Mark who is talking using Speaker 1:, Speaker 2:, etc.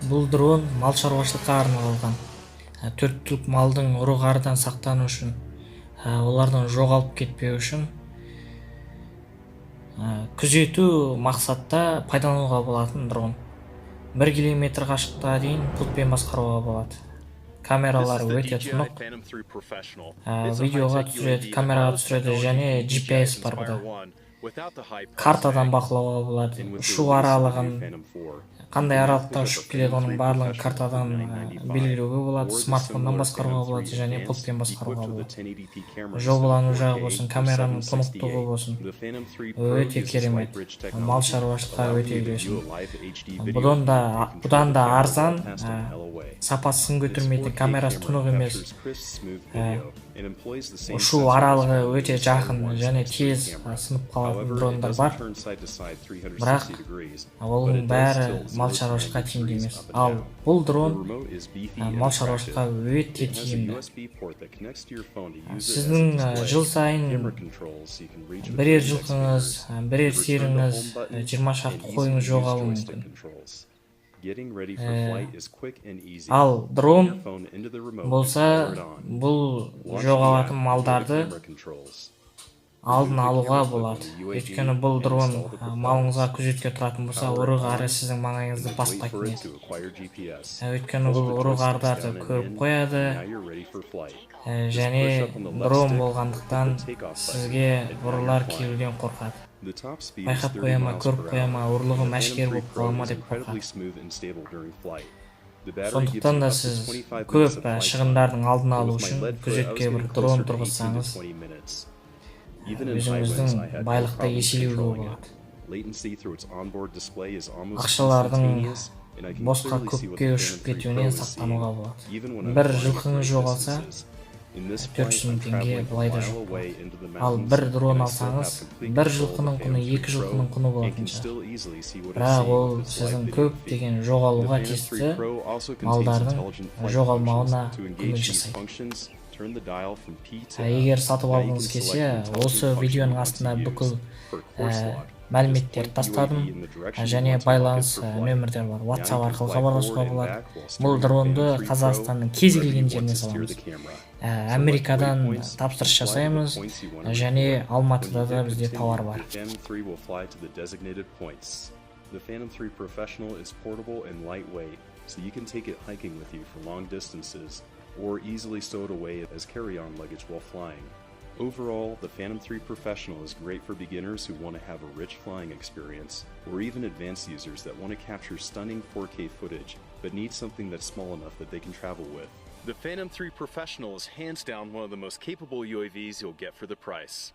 Speaker 1: Бұл дрон мал шаруашылыққа арналған. Төрт түлік малдың ұры-қарыдан сақтану үшін, олардың жоғалып кетпеуі үшін, күзету мақсатта пайдалануға болатын дрон. 1 километр қашықтыққа дейін пультпен басқаруға болады. Камералары өте тұнық, видеоға түсіреді, камераға түсіреді және GPS бар бұда. Картадан бақылауға болады ұшу аралығын, қандай аралықта ұшып келеді, оның барлығын картадан белгілеуге болады. Смартфоннан басқаруға болады және пультпен басқаруға болады. Жобалану жағы болсын, камераның тұнықтығы болсын, өте керемет, мал шаруашылыққа өте үйлесімді. Бұдан да арзан, сапасы сын көтермейтін, камерасы тұнық емес, ұшу аралығы өте жақын және тез сынып қалатын дрондар бар, бірақ оның бәрі мал шаруашылыққа тиімді емес. Ал бұл дрон мал шаруашылыққа өте тиімді. Сіздің жыл сайын бірер жылқыңыз, бірер сиырыңыз, 20 шақты қойыңыз жоғалуы мүмкін. Ал дрон болса, бұл жоғалатын малдарды алдын алуға болады, өйткені бұл дрон малыңызға күзетке тұратын болса, ұры қары сіздің маңайыңызды баспайтын еді. Өйткені бұл ұры қарыларды көріп қояды және дрон болғандықтан, сізге ұрылар келуден қорқады, байқап қоя ма, көріп қоя ма, ұрлығым әшкере болып қала ма деп қорқады. Сондықтан да сіз көп шығындардың алдын алу үшін күзетке бір дрон тұрғызсаңыз, өзіңіздің байлықты еселеуге болады, ақшалардың босқа көкке ұшып кетуінен сақтануға болады. Бір жылқыңыз жоғалса, 400 000 теңге былай да жоқ болады. Ал бір дрон алсаңыз, бір жылқының құны екі жылқының құны болатын шығар, бірақ ол сіздің көптеген жоғалуға тиісті малдардың жоғалмауына көмек жасайды. Егер сатып алғыңыз келсе, осы видеоның астына бүкіл мәліметтерді тастадым және байланыс нөмірдер бар, WhatsApp арқылы хабарласуға болады. Бұл дронды Қазақстанның кез келген жеріне саламыз. Америкадан тапсырыс жасаймыз және Алматыда да бізде тауар бар.
Speaker 2: The Phantom 3 Professional is portable and lightweight, so you can take it hiking with you for long distances or easily stow it away as carry-on luggage while flying. Overall, the Phantom 3 Professional is great for beginners who want to have a rich flying experience, or even advanced users that want to capture stunning 4K footage but need something that's small enough that they can travel with. The Phantom 3 Professional is hands down one of the most capable UAVs you'll get for the price.